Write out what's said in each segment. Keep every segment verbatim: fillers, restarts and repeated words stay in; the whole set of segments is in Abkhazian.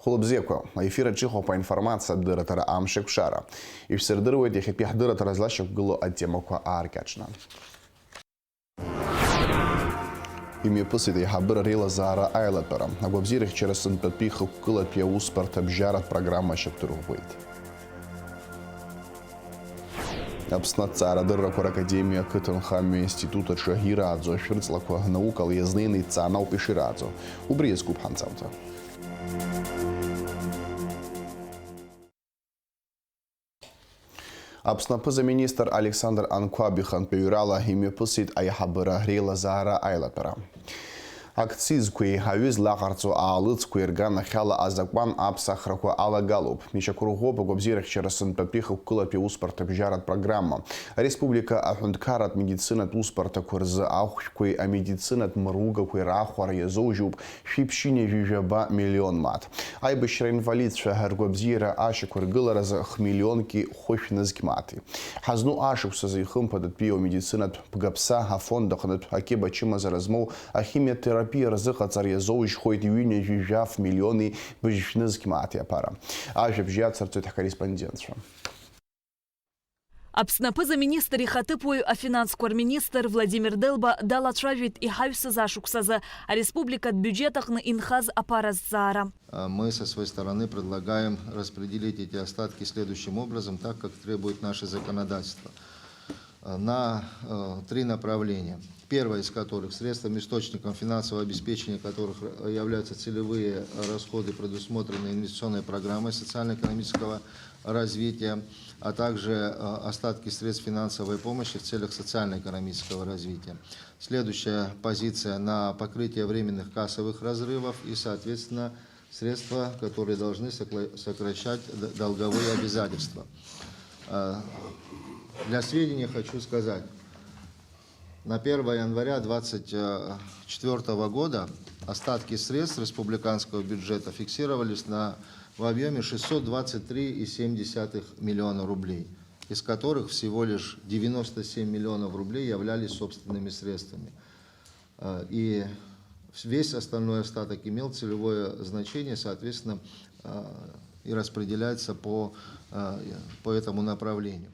Хәылбзиақәа, аефир аҿы иҟоуп аинформациатә дырраҭара Амшеикәшара. Ишәсырдыруеит иахьатәи ҳдырраҭара злашьақәгылоу атемақәа ааркьаҿны. Имҩаԥысит аиҳабыра реилазаара аилатәара. Агәабзиарахьчара сынтәатәи хықәкылатәи аусбарҭа абжьаратә программа ашьақәдырӷәӷәеит. Аԥсны аҭҵаарадыррақәа ракадемиа ақыҭанхамҩа институт аҿы ирааӡо ашәырҵлақәа наукала иазнеины иҭҵааны ауп ишырааӡо. Убри иазкуп ҳанҵамҭа. Аԥсны аԥыза-министр Александр Анқәаб ихантәаҩрала имҩаԥысит аиҳабыра реилазаара аилатәара. Акцизқәеи аҩыза лаҟарҵо аалыҵқәеи рганахьала азакәан аԥсахрақәа алагалоуп. Ишьақәырӷәӷәоуп агәабзиарахьчара сынтәатәи хықәкылатәи аусбарҭа абжьаратә программа. Ареспублика аҳәынҭқарратә медицинатә усбарҭақәа рзы ахәшәқәеи амедицинатә мыругақәеи раахәара иазоужьуп шәиԥшьыни жәаба миллион мааҭ. Аибашьра инвалидцәа ргәабзиара ашьақәыргыларазы хмиллионки хәышә нызқь мааҭи. Ҳазну ашықәсазы ихымԥадатәиу амедицинатә бгаԥса афонд аҟнытә акьыба ачымазара змоу ахимиотерапиа рзыҟаҵара иазоужьхоит ҩынҩажәи жәаф миллиони быжьшә нызқь мааҭи аԥара. Ажәабжь иацырҵоит ҳкорреспондентцәа. Аԥсны аԥыза-министр ихаҭыԥуаҩ афинансқәа рминистр Владимир Делба далацәажәеит иҳаҩсыз ашықәсазы ареспубликатә биуџьет аҟны инхаз аԥара азҵаара. А, мы со своей стороны предлагаем распределить эти остатки следующим образом, так как требует наше законодательство. А, на, э, три направления. Первое из которых, средством, источником финансового обеспечения которых р-, являются целевые расходы, предусмотренные инвестиционной программой социально-экономического развития, а также, э, остатки средств финансовой помощи в целях социально-экономического развития. Следующая позиция на покрытие временных кассовых разрывов и, соответственно, средства, которые должны сокла-, сокращать д-, долговые обязательства. Э, для сведения хочу сказать, на первое января двадцать четвёртого года остатки средств республиканского бюджета фиксировались на, в объёме шестьсот двадцать три и семь десятых миллиона рублей, из которых всего лишь девяносто семь миллионов рублей являлись собственными средствами. Э, и вс-, весь остальной остаток имел целевое значение, соответственно, э, и распределяется по, э, по этому направлению.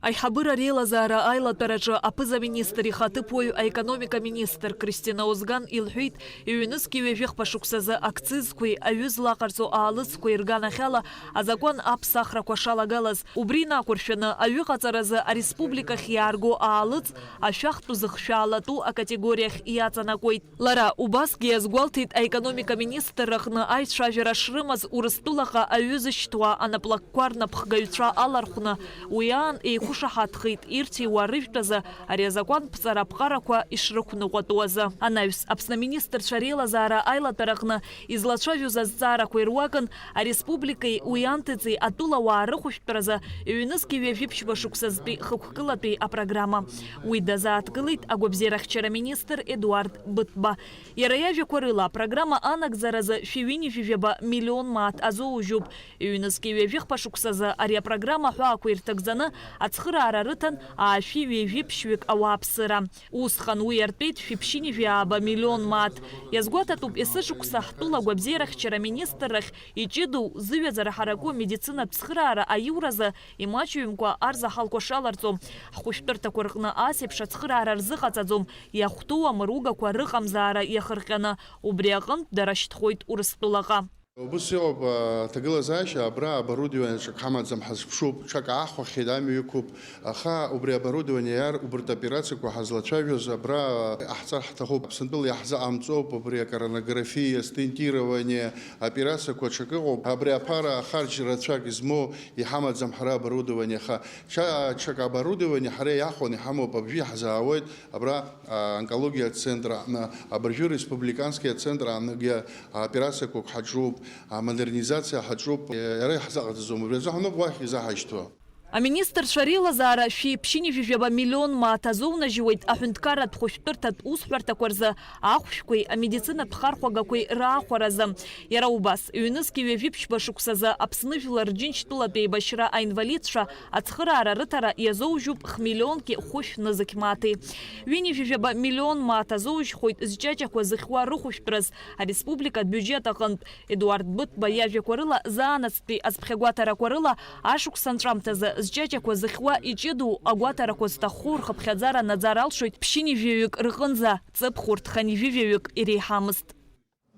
Аиҳабыра реилазаара аилатәараҿы аԥыза-министр ихаҭыԥуаҩ аекономика министр Кристина Озган илҳәеит, ҩнызқьи ҩажәихԥа шықәсазы акцизқәеи аҩыза лаҟарҵо аалыҵқәеи рганахьала азакәан аԥсахрақәа шалагалаз. Убри инақәыршәаны, аҩыҟаҵаразы ареспубликахь иаарго аалыҵ ашәахтә зыхшәаалатәу акатегориахь иаҵанакуеит. Лара убасгьы иазгәалҭеит аекономика министрра аҟны аицәажәара шрымаз Урыстәылаҟа аҩыза шьҭуа анаплакқәа рнапхгаҩцәа алархәны, уи аан еиқәышаҳаҭхеит ирҭиуа рыжәтәазы ари азакәан ԥҵара аԥҟарақәа ишрықәныҟәатәуазы. Анаҩс Аԥсны аминистрцәа реилазаара аилатәараҟны излацәажәоз азҵаарақәа ируакын ареспубликеи уи анҭыҵи атәылауаа рыхәшәтәразы ҩнызқьи ҩажәиԥшьба шықәсазтәи хықәкылатәи апрограмма. Уи дазааҭгылеит агәабзиарахьчара министр Едуард Быҭәба. Иара иажәақәа рыла, апрограмма анагӡаразы шәи ҩынҩажәи жәаба миллион мааҭ азоужьуп. Ҩнызқьи ҩажәихԥа шықәсазы ари апрограмма аҳәаақәа ирҭагӡаны ацхыраара рыҭан аашәи ҩажәи ԥшьҩык ауааԥсыра. Усҟан уи артәеит шәиԥшьынҩажәи ааба миллион мааҭ. Иазгәаҭатәуп, есышықәса ҳтәыла агәабзиарахьчара аминистррахь иҷыдоу, зыҩаӡара ҳараку амедицинатә цхыраара аиуразы имаҷҩымкәа арзаҳалқәа шаларҵо. Ҳхәышәтәырҭақәа рҟны ас еиԥш ацхыраара рзыҟаҵаӡом, иахәҭоу амыругақәа рыҟамзаара иахырҟьаны, убри аҟынтә дара шьҭхоит Урыстәылаҟа. Убыс иҟоуп, а, аҭагылазаашьа, абра оборудование ҽак ҳамаӡам, ҳазԥшуп, ҽак аахәахьеит, амҩа иқәуп, аха убри оборудование иаар, убарҭ операциақәа ҳазлацәажәоз абра, а, иҟаҳҵар ҳҭахуп. Аԥсынтәыла иаҳзыҟамҵоуп, убри акоронографиа, стентирование, операциақәа ҽак ыҟоуп. Абри аԥара ахарџь рацәак измоу иҳамаӡам ҳара оборудование, аха ҽа-, ҽак оборудование ҳара иаахәаны иҳамоуп, абжьы иаҳзаауеит. Абра, а, онкологиа ацентр аҟны, абыржәы республикански ацентр аҟныгьы аоперациақәак ҳаҿуп, амодернизациа ҳаҿуп, иара иаҳзаҟаҵаӡом, убри азы ҳаноуп уахь изаҳашьҭуа. Аминистрцәа реилазаара шәи ԥшьынҩажәи жәаба миллион мааҭ азоунажьуеит аҳәынҭқарратә хәышәтәырҭатә усҳәарҭақәа рзы ахәшәқәеи амедицинатә хархәагақәеи раахәаразы. Иара убас, ҩнызқьи ҩажәи ԥшьба шықәсазы Аԥсны Жәлар Рџьынџьтәылатә еибашьра аинвалидцәа ацхыраара рыҭара иазоужьуп хмиллионки хәышә нызқь мааҭи. Ҩынҩажәи жәаба миллион мааҭ азоужьхоит зҷаҷақәа зыхьуа рыхәышәтәраз ареспубликатә биуџьет аҟынтә. Едуард Быҭәба иажәақәа рыла, заанаҵтәи азԥхьагәаҭарақәа рыла, ашықәс анҵәамҭазы зҷаҷақәа зыхьуа иҷыдоу агәаҭарақәа зҭаху рхыԥхьаӡара наӡар алшоит ԥшьынҩажәаҩык рҟынӡа, ҵыԥх урҭ хынҩажәижәаҩык иреиҳамызт.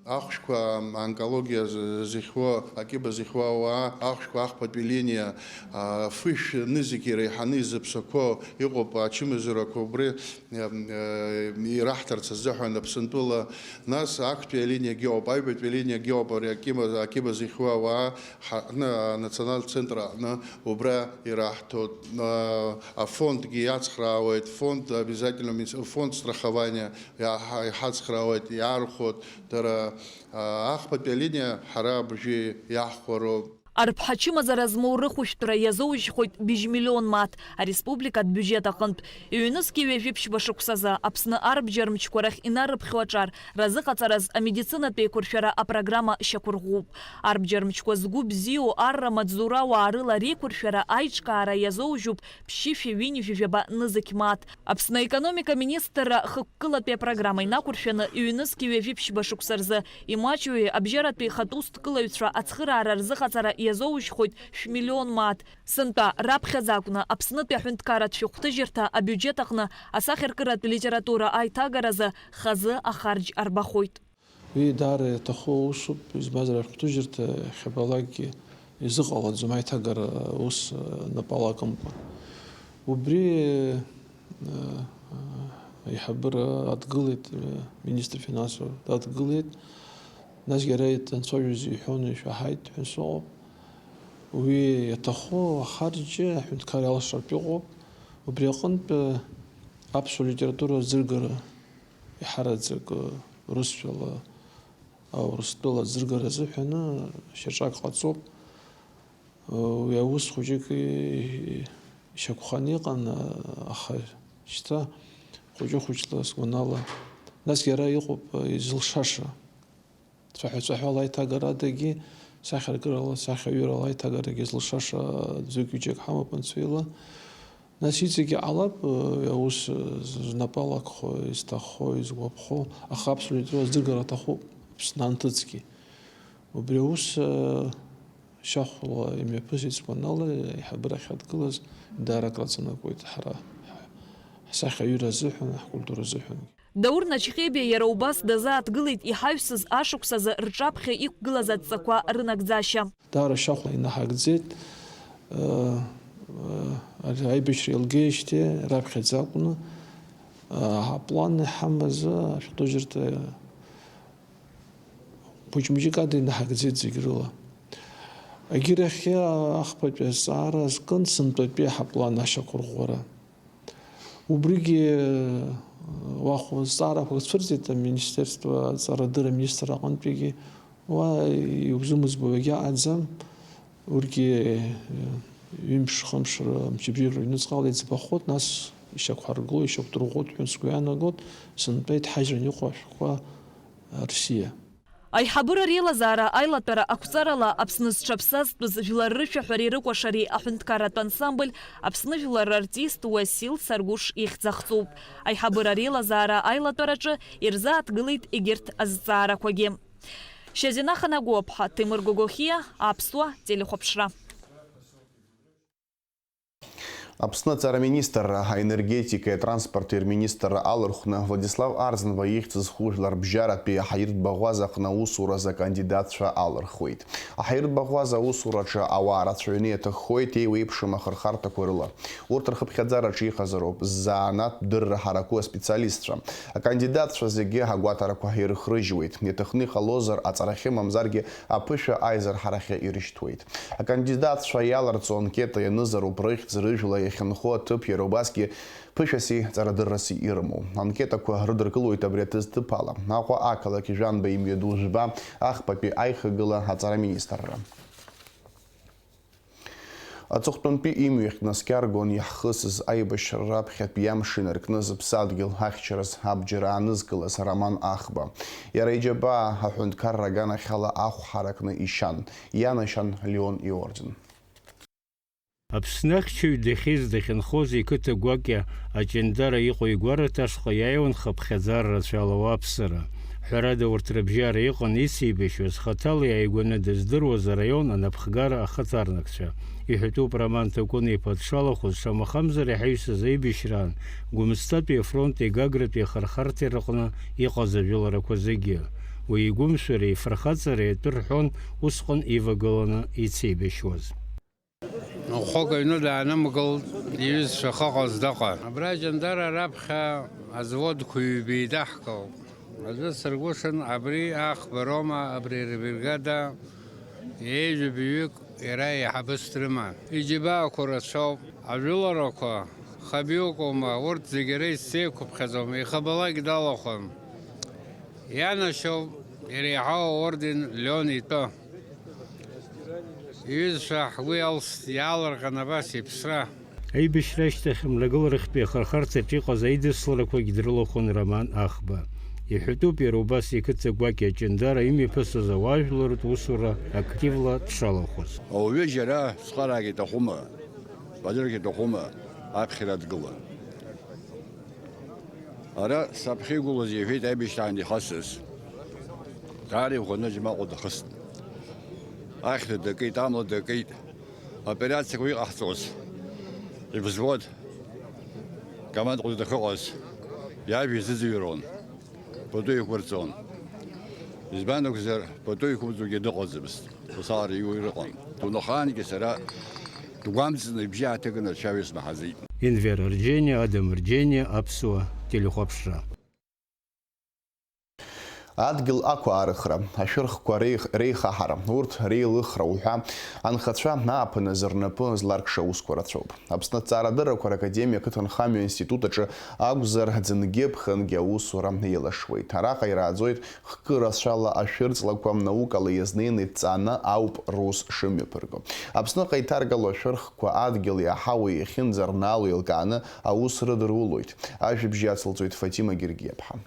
Ахәшәқәа онкологиа з-, зыхьуа, акьыба зыхьуа ауаа, ахәшәқәа ахԥатәи линиа, а, фышә нызқь иреиҳаны изыԥсақәоу иҟоуп ачымазарақәа убри, э, э, ираҳҭарц азыҳәан Аԥсынтәыла, нас актәи алиниагьы ыҟоуп, аҩбатәи алиниагьы ыҟоуп, ари акьыба, акьыба зыхьуа ауаа ҳаҟны, анационалтә центр аҟны убра ираҳҭоит. Э, афондгьы иацхраауеит, фонд обязательно, фонд страхования иаҳа-, иҳацхраауеит, иаархәоит, дара, а, ахԥатәи алиниа ҳара абыржәы иаҳхәароуп. Арԥҳа чымазара змоу рыхәышәтәра иазоужьхоит быжь миллион мааҭ ареспубликатә биуџьет аҟынтә. Ҩнызқьи ҩажәи ԥшьба шықәсазы Аԥсны арбџьармчқәа рахь инарыԥхьо аҿар разыҟаҵараз амедицинатә еиқәыршәара апрограмма шьақәырӷәӷәоуп. Арбџьармчқәа згәы бзиоу арра маҵзурауаа рыла реиқәыршәара аиҿкаара иазоужьуп ԥшьышәи ҩынҩажәи жәаба нызқь мааҭ. Аԥсны аекономика министрра хықәкылатәи апрограмма инақәыршәаны ҩнызқьи ҩажәи ԥшьба шықәса рзы имаҷҩи абжьаратәи хатә усҭкылаҩцәа ацхыраара рзыҟаҵара иазоужьхоит шәмиллион мааҭ. Сынтәа раԥхьаӡа акәны Аԥснытәи аҳәынҭқарратә шәҟәҭыжьырҭа абиуџьет аҟны асахьаркыратә литература аиҭагаразы хазы ахарџь арбахоит. Уи даара иаҭаху аусуп, избанзар ашәҟәҭыжьырҭа иахьабалакгьы изыҟалаӡом аиҭагара ус, э, напала акымкәа. Убри, э, э, аиҳабыра адгылеит, э, министр финансов дадгылеит, насгьы ара иҭанцәажәоз иҳәон, ишәаҳаит ҳәа сыҟоуп. Уи иаҭаху ахарџьы аҳәынҭқар иалшартә иҟоуп, убри аҟынтә, э, аԥсуа литература азыргара. Иҳараӡак, э, урысшәала, аурыстәыла аӡыргара азыҳәаны шьаҿак ҟаҵоуп. Э, уи аус хәыҷык и-, ишьақәханы иҟан, э, аха шьҭа хәыҷы-хәыҷла сгәанала. Насгьы ара иҟоуп, э, изылшаша. Цәаҳәа-цәаҳәала аиҭагарадагьы, сахьаркырала, сахьаҩырала аиҭагарагьы зылшаша ӡәык-ҩыџьак ҳамоуп анцәа ила. Нас иҵегьы ҟалап, э, аус, э, знапалакхо, изҭаххо, изгәаԥхо, аха аԥсуа литература азыргара аҭахуп, Аԥсны анҭыҵгьы. Убри аус, э, шьахәла имҩаԥысит сгәанала, аиҳабыра ахьадгылаз, даара акраҵанакуеит ҳара, ҳ-, ҳсахьаҩыра азыҳәан, ҳкультура азыҳәангьы. Даур Наҷҟьебиа иара убас дазааҭгылеит иҳаҩсыз ашықәс азы рҿаԥхьа иқәгылаз адҵақәа рынагӡашьа. Даара шьахәла инаҳагӡеит, э, э, ари аибашьра еилгеижьҭеи раԥхьаӡа акәны, э, аплан иҳамаз ашәҟәыжьырҭа хәыҷ-мыҷык ада инаҳагӡеит зегь рыла. Егьырахь ахԥатәи азҵаара азкын сынтәатәи ҳаплан ашьақәырӷәӷәара. Убригьы, э, уахә зҵаарақәак цәырҵит аминистерство аҵарадырра аминистр аҟынтәигьы. Уа иузымыӡбо егьаҟаӡам. Урҭгьы, э, ҩымш-хымш рымчыбжьык рыҩныҵҟала иӡбахоит, нас ишьақәҳаргыло, ишьақәдырӷәӷәоит ҳәа сгәы иаанагоит, сынтәа иҭҳажьран иҟоу ашәҟәқәа, э, рсиа. Аиҳабыра реилазаара аилатәара ақәҵарала Аԥсны зҽаԥсазтәыз жәлар рышәаҳәареи рыкәашареи аҳәынҭқарратә ансамбль Аԥсны жәлар рартист Уасил Саргәыш ихьӡ ахҵоуп. Аиҳабыра реилазаара аилатәараҿы ирзааҭгылеит егьырҭ азҵаарақәагьы. Шьазина Ханагәаԥҳа, Ҭемыр Гогохиа, Аԥсуа телехәаԥшра. Аԥсны аҵара министрра, аенергетикеи атранспорти рминистрра алархәны Владислав Арӡынба ихьӡ зху жәларбжьаратәи аҳаиртә баӷәаза аҟны аусуразы акандидатцәа алырхуеит. Аҳаиртә баӷәаза аусураҿы ауаа рацәаҩны иаҭаххоит еиуеиԥшым ахырхарҭақәа рыла. Урҭ рхыԥхьаӡараҿы иҟазароуп ззанааҭтә дырра ҳараку аспециалистцәа. Акандидатцәа зегьы агәаҭарақәа ирыхрыжьуеит. Иаҭахны иҟалозар, аҵарахьы мамзаргьы аԥышәа аизарҳарахьы ирышьҭуеит. Акандидатцәа иаларҵо анкета ианызароуп рыхьӡ рыжәла иахьынхо аҭыԥ иара убасгьы ԥышәаси ҵарадырраси ирымоу. Анкетақәа рыдыркылоит абри аҭыӡҭыԥ ала. Аҟәа ақалақь Жәанба имҩаду жәба, ахԥатәи аихагыла аҵара аминистрра. Аҵыхәтәантәи имҩахь днаскьаргон иаҳхысыз аибашьра раԥхьатәи амш инаркны зыԥсадгьыл ахьчараз абџьар аанызкылаз Роман Ахба. Иара иџьабаа аҳәынҭқарра аганахьала ахә ҳаракны ишьан, ианашьан Леон иорден. Аԥсны ахьчаҩ дахьиз дахьынхоз иқыҭа гәакьа аҷандара иҟоу игәараҭа ашҟа иааиуан хыԥхьаӡара рацәала ауааԥсыра. Ҳәарада, урҭ рыбжьара иҟан ицеибашьуаз, хаҭала иааигәаны дыздыруаз араион анапхгара ахаҭарнакцәа. Иҳәатәуп Роман Ҭакәын-иԥа дшалахәыз, шамахамзар иҳаҩсыз аибашьраан Гәымсҭатәи афронти Гагратәи ахырхарҭеи рыҟны иҟаз ажәыларақәа зегьы. Уи игәымшәареи ифырхаҵареи атәы рҳәон усҟан ивагыланы ицеибашьуаз. Ахәык аҩны даанымгылт, иҩызцәа ахьыҟаз дыҟан. Абра Ҷандара раԥхьа азводқәа ҩба еидаҳкылт. Аӡәы сыргәышан, абри Ахба Рома, абри рбригада еиҩажәа баҩык иара еиҳабыс дрыман. Иџьабаақәа рацәоуп. Ажәыларақәа хабиукума, урҭ зегьы иара изцеиқәыԥхьаӡом, еихабалак далахәын. Ианашьоуп иреиҳау аорден Леон итәы. Иҩызцәа ҳгәы иалст, иаалырҟьан абас иԥсра. Аибашьра ашьҭахь Мрагыларахьтәи ахырхарҭаҿ иҟаз аидысларақәагь дрылахәын Роман Ахба. Иҳәатәуп, иара убас иқыҭа гәакьа Ҷандара имҩаԥысыз ауаажәларратә усура активла дшалахәыз. Ауаҩы џьара цхыраагьы иҭахума, бадыргьы иҭахума, аԥхьара дгылан. Ара саԥхьа игылаз иҳәеит аибашьраан ихасыз. Даара иӷәӷәаны аџьмаҟәа дахыст. Ахьҭа дакит, амла дакит. Аоперациақәа иҟаҳҵоз ивзвод командҟәыз дахьыҟаз иажәа изыӡырҩуан, пату еиқәырҵон. Избан акәзар, пату еиқәымҵогьы дыҟаӡамызт. Ус ала иҩуа ирыҟан. Дунахаангьы сара дгәамҵны ибжьы ааҭыганы ацәаҩа смаҳаӡеит. Енвер Арџьениа, Адам Арџьениа, Аԥсуа телехәаԥшра. Адгьыл ақәаарыхра, ашәырхқәа реих-, реихаҳара, урҭ реилыхра уҳәа анхацәа ааԥын азы рнапы зларкша аусқәа рацәоуп. Аԥсны аҭҵаарадыррақәа ракадемиа ақыҭанхамҩа аинститут аҿы акәзар, ӡынгьы ԥхынгьы аусура еилашуеит. Араҟа ирааӡоит хкы рацәала ашәырҵлақәа наукала иазнеины идҵааны ауп рус шымҩаԥырго. Аԥсныҟа иҭаргало ашәырхқәа адгьыли аҳауеи иахьынӡарнаало еилкааны аус рыдырулоит. Ажәабжь иацылҵоит Фатима Гергиаԥҳа.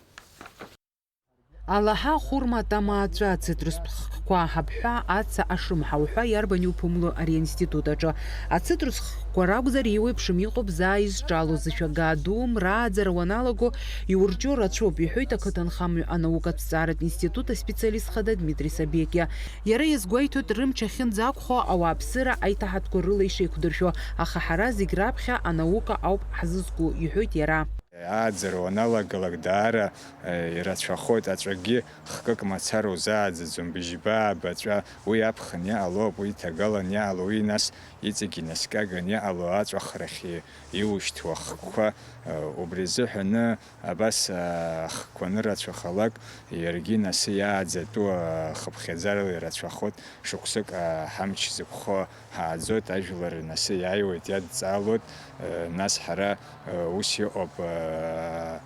Алаҳа, хәырма, тамааҵәа, ацитрустә хкқәа, аҳаԥҳәа, аца, ашымҳа уҳәа иарбан иуԥымло ари аинститут аҿы? Ацитрус хкқәа ракәзар, еиуеиԥшым иҟоуп заа изҿало, зышәага ду, мрааӡара уаналаго, иурҿио рацәоуп, иҳәоит ақыҭанхамҩа анаукатә ҭҵааратә институт аспециалист хада Дмитри Сабекиа. Иара иазгәеиҭоит, рымч ахьынӡақәхо, ауааԥсыра аиҭаҳатәқәа рыла ишеиқәдыршәо, аха ҳара зегь раԥхьа анаука ауп ҳзызку, иҳәоит иара. Ааӡара уаналагалак, даара, э, ирацәахоит, аҵәагьы хкык мацара узааӡаӡом, быжьба, баҵәа, уи аԥхын иҟало ауп, уи иҭагалан иҟало, уи нас иҵегь инаскьаган иҟало аҵәахрахь иушьҭуа хкқәа, э, убри азыҳәаны абас, э, хкқәа анырацәахалак, иаргьы нас иааӡатәу, э, хыԥхьаӡарала ирацәахоит, шықәсык, э, ҳамч зықәхо ҳааӡоит, ажәлар нас иааиуеит, иадҵаалоит, э, нас ҳара, э, ус иҟоуп, э, э,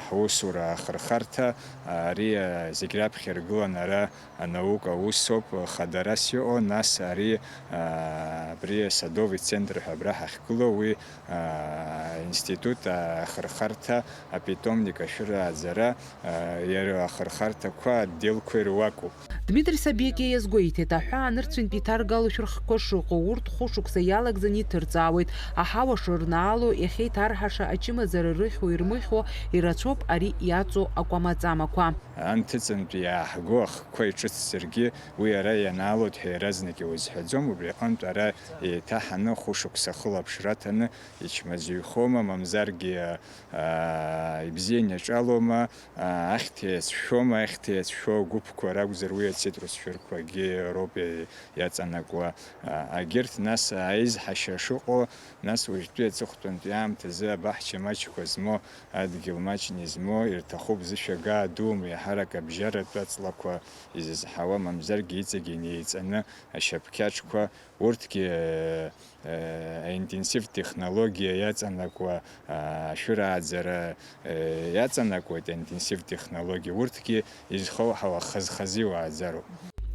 ҳусура ахырхарҭа, ари, э, зегь раԥхьа иргылан ара анаука усоуп, хадарас иҟоу, нас ари, э, абри асадовый центр ҳәа абра ҳахьгылоу, уи, э, институт, э, ахырхарҭа, апитомник ашәырааӡара, э, иара ахырхарҭақәа, отделқәа ируакуп. Дмитри Сабекиа иазгәеиҭеит, аҳәаа нырцәынтә иҭаргало шәырхқәа шыҟоу, урҭ хәышықәса иалагӡаны иҭырҵаауеит, аҳауа шырнаало, иахьеиҭарҳаша ачымазара рыхьуа-ирмыхьуа ирацәоуп ари иаҵоу акәамаҵамақәа. Анҭыҵынтә иааҳго ахқәа иҿыцзаргьы, уи ара ианаалоит ҳәа иаразнак иузҳәаӡом, убри аҟынтә ара еиҭаҳаны хәышықәса ахылаԥшра аҭаны ичмазаҩхома, мамзаргьы, аа, ибзианы иаҿалома, аа, ахьҭа иацәшәома, ахьҭа иацәшәо агәыԥқәа ракәзар, уи ацитрус шәырқәагьы роуп иа-, иаҵанакуа. Аа, агьырҭ нас аизҳашьа шыҟоу, нас уажәтәи аҵыхәтәантәи аамҭазы абаҳча маҷқәа змоу, адгьыл маҷны измоу, ирҭахуп зышәагаа дуум, еиҳарак абжьаратә аҵлақәа изызҳауа, мамзаргьы иҵегь инеиҵаны ашьапқьаҿқәа, урҭгьы, э, э, аинтенсивтә технологиа иаҵанакуа, а, ашәырааӡара, э, иаҵанакуеит аинтенсивтә технологиа, урҭгьы изхоуҳауа хаз-хазы иуааӡароуп.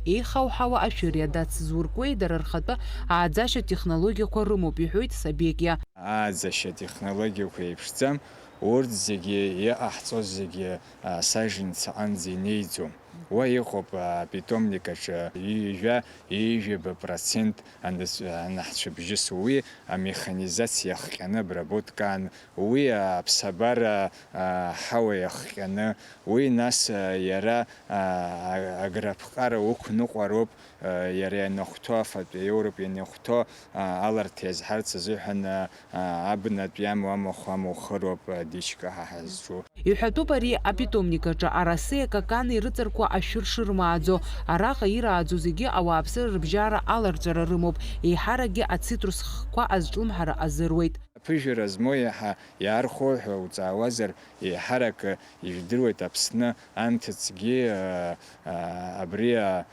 Еихауҳауа ашәыри адацзуркуеи дара рхатәы ааӡашьа технологиақәа рымоуп, иҳәоит Сабекиа. Ааӡашьа технологиақәа еиԥшӡам, урҭ зегьы иҟаҳҵоз зегьы, а, саженец аҟынӡа инеиӡом. Уа иҟоуп, а, апитомник аҿы ҩажәа, ҩажәаба процент аныс-, анаҳцәыбжьыс уи амеханизациа иахҟьаны, обработкаан, уи аԥсабара, а, ҳауа иахҟьаны, уи нас, а, иара, а, а, аграԥҟара уқәныҟәароуп, а, иара ианахәҭоу, афатә иоуроуп ианахәҭоу, а, аларҭа иазҳарц азыҳәан, а, а, абнатә иамоу амахә амухыроуп, а, дичка ҳа ҳазҿу. Иҳәатәуп ари апитомник аҿы арасеи акакани рыҵаркуа ашәыр шырмааӡо. Араҟа ирааӡо зегьы ауааԥсыра рыбжьара аларҵәара рымоуп, еиҳаракгьы ацитрус хкқәа азҿлымҳара азыруеит. Аԥыжәара змоу иаҳа иаархоу ҳәа уҵаауазар, еиҳарак ижәдыруеит Аԥсны анҭыҵгьы, а, а, абри, а,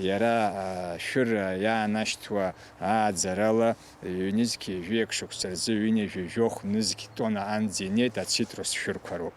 иара, а, шәыр, а, иаанашьҭуа ааӡарала ҩнызқь ҩажәи акы шықәса рзы ҩынҩажәи жәохә нызқь тонна анӡа инеит ацитрус шәырқәа роуп.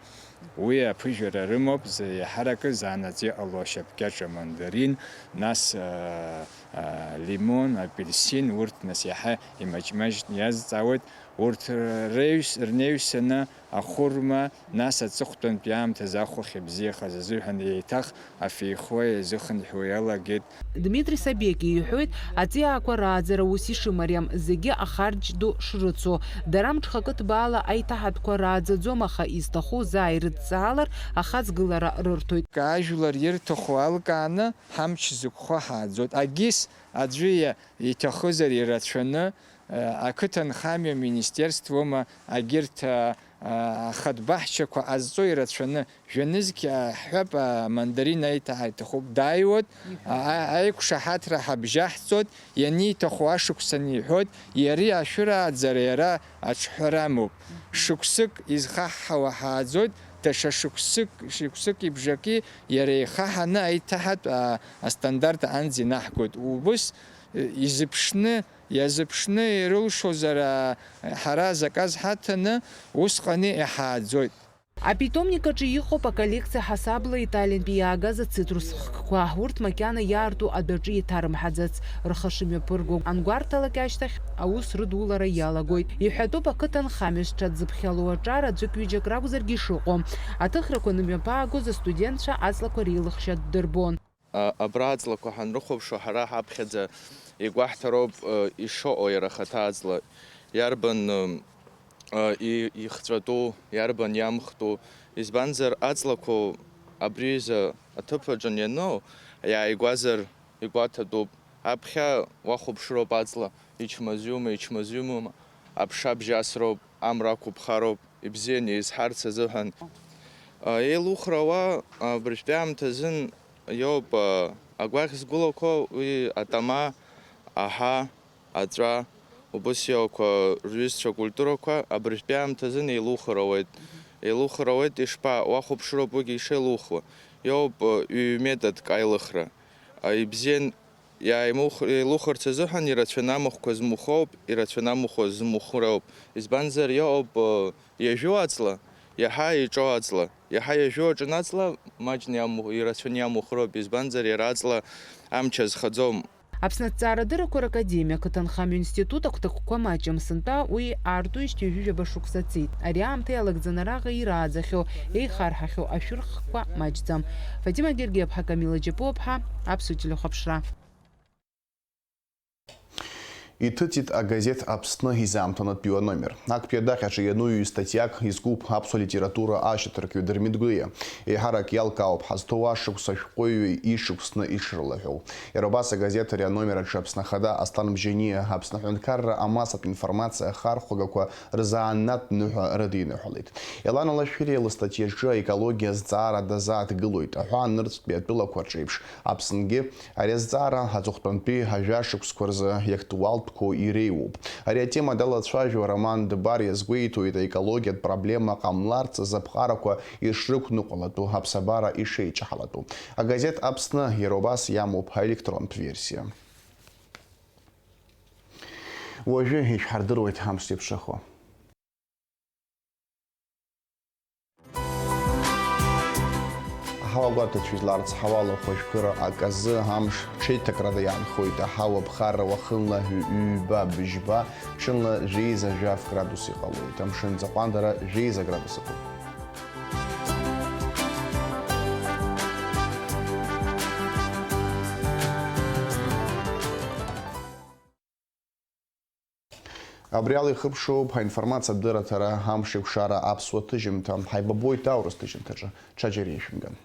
Уи аԥыжәара рымоуп, зы-, иаҳаракы заанаҵ иҟало ашьапкьаҿ амандарин, нас, а, а, лимон, апельсин, урҭ нас иаҳа имаҷмаҷны иазҵаауеит. Урҭ реҩс-, рнеҩсаны ахәырма, нас аҵыхәтәантәи аамҭазы ахәахь ибзиахаз азыҳәан еиҭах афеихуа иазыхынҳәуа иалагеит. Дмитри Сабекиа иҳәоит, аҵиаақәа рааӡара ус ишымариам, зегьы ахарџь ду шрыцу. Дара мҽхакы ҭбаала аиҭаҳатәқәа рааӡаӡом, аха изҭаху заа ирыдҵаалар, ахаҵгылара рырҭоит. Ажәлар ирҭаху алкааны ҳамч зықәхо ҳааӡоит. Агьыс аӡәы иа-, иҭахызар ирацәаны, э, ақыҭанхамҩа министерствома агьырҭ, а, а, ахатә баҳчақәа ҟазҵо ирацәаны, жәанызқь, а, ҳҳәап, а, мандарин аиҭаҳа иҭахуп, дааиуеит, а, а, аиқәшаҳаҭра ҳабжьаҳҵоит, ианиҭаху ашықәсан иҳәоит, иари ашәырааӡара иара аҿҳәара амоуп. Шықәсык изхаҳҳауа ҳааӡоит, даҽа шықәсык, шықәсыки бжаки иара ихаҳаны аиҭаҳатә, а, астандарт аҟынӡа инаҳгоит. Убыс, э, изыԥшны, иазыԥшны ирылшозар, а, ҳара азаказ ҳаҭаны, усҟан иҳааӡоит. Апитомник аҿы иҟоуп аколлекциа ҳасабла Италиантәи иаагаз ацитрус хкқәа. Урҭ макьана иаарту адәаҿы иҭарымҳаӡац. Рхы шымҩаԥырго ангәарҭалак ашьҭахь, аус рыдулара иалагоит. Иҳәатәуп ақыҭанхамҩа зҽадзыԥхьало аҿар аӡәык-ҩыџьак ракәзаргьы ишыҟоу. Аҭыхрақәа анымҩаԥаагоз астудентцәа аҵлақәа реилыхшьа ддырбон. А, абра аҵлақәа ҳанрыхәаԥшуа, ҳара ҳаԥхьаӡа игәаҳҭароуп, э, ишыҟоу иара ахаҭа аҵла. Иарбан, э, э, и-, ихҵәатәу, иарбан иамхтәу. Избанзар, аҵлақәа абри изы аҭыԥ аҿы анианоу, иааигәазар игәаҭатәуп. Аԥхьа уахәаԥшроуп аҵла, ичмазаҩума, ичмазаҩума, аԥша бжьасроуп, амра ақәыԥхароуп, ибзианы изҳарц азыҳәан. А, еилухра ауа, а, абыржәтәи аамҭазын иоуп, а, агәаӷь згәылақәоу уи атама, аҳа, аҵәа, убыс иоуқәа рҩызцәа акультурақәа абыржәтәи аамҭазын еилухыр ауеит. Еилухыр ауеит, ишԥа, уахәаԥшроуп уигьы ишеилухуа. Иоуп, а, ҩ-методк аилыхра. А, ибзиан Иааимух-, еилухырц азыҳәан ирацәаны амахәқәа змухоуп, ирацәаны амахәқәа змухроуп. Избанзар, иҟоуп, э, иажәу аҵла, иаҳа иҿоу аҵла. Иаҳа иажәу аҿын аҵла, маҷны иаму-, ирацәаны иамухроуп, избанзар, иара аҵла амч азхаӡом. Аԥсны аҭҵаарадыррақәа ракадемиа ақыҭанхамҩа институт агәҭакқәа маҷым, сынтәа уи аартуижьҭеи ҩажәижәаба шықәса ҵит. Ари аамҭа иалагӡаны араҟа ирааӡахьоу, еихарҳахьоу ашәырхқәа маҷӡам. Фатима Гергиаԥҳа, Камила Џьапуаԥҳа, Аԥсуа телехәаԥшра. Иҭыҵит агазеҭ Аԥсны изаамҭанытәиу аномер. Актәи адаҟьаҿы иану ҩ-статиак изкуп аԥсуа литература ашьаҭаркҩы Дырмит Гәлиа. Еиҳарак иалкаауп ҳазҭоу ашықәс ашәҟәыҩҩы ишықәсны ишрылаҳәоу. Иара убас агазеҭ ари аномер аҿы Аԥсны Ахада Асҭан Бжьаниа, Аԥсны аҳәынҭқарра амассатә информациа ахархәагақәа рзанааҭтә ныҳәа рыдиныҳәалеит. Елана Лашәриа лыстатиаҿы аекологиа азҵаара дазааҭгылоит, аҳәаа нырцәтәи атәылақәа рҿеиԥш, Аԥснгьы ари азҵаара аҵыхәтәантәи ажәа шықәсқәа рзы иактуалтәқәоу иреиуоуп. Ари атема далацәажәо Роман Дбар иазгәеиҭоит, аекологиатә проблема ҟамларц азы аԥҟарақәа ишрықәныҟәалатәу, аԥсабара ишеиҷаҳалатәу. Агазеҭ Аԥсны иара убас иамоуп аелектронтә версиа. Уажәы ишәҳардыруеит ҳамш зеиԥшрахо. Аҳауа гәаҭацәа изларыцҳауа, алахәажәкыра аказы амш ҽеиҭакрада иаанхоит. Аҳауа ԥхарра уахынла ҩба, быжьба, ҽынла жәеиза жәаф градус иҟалоит. Амшын ӡаҟәандара жәеиза градус ыҟоуп. Абри ала ихыркәшоуп ҳаинформациатә дырраҭара, амш еиқәшара аԥсуа ҭыжьымҭа. Ҳаибабоит аурыс ҭыжьымҭаҿы. Ҽаџьара ишәымган.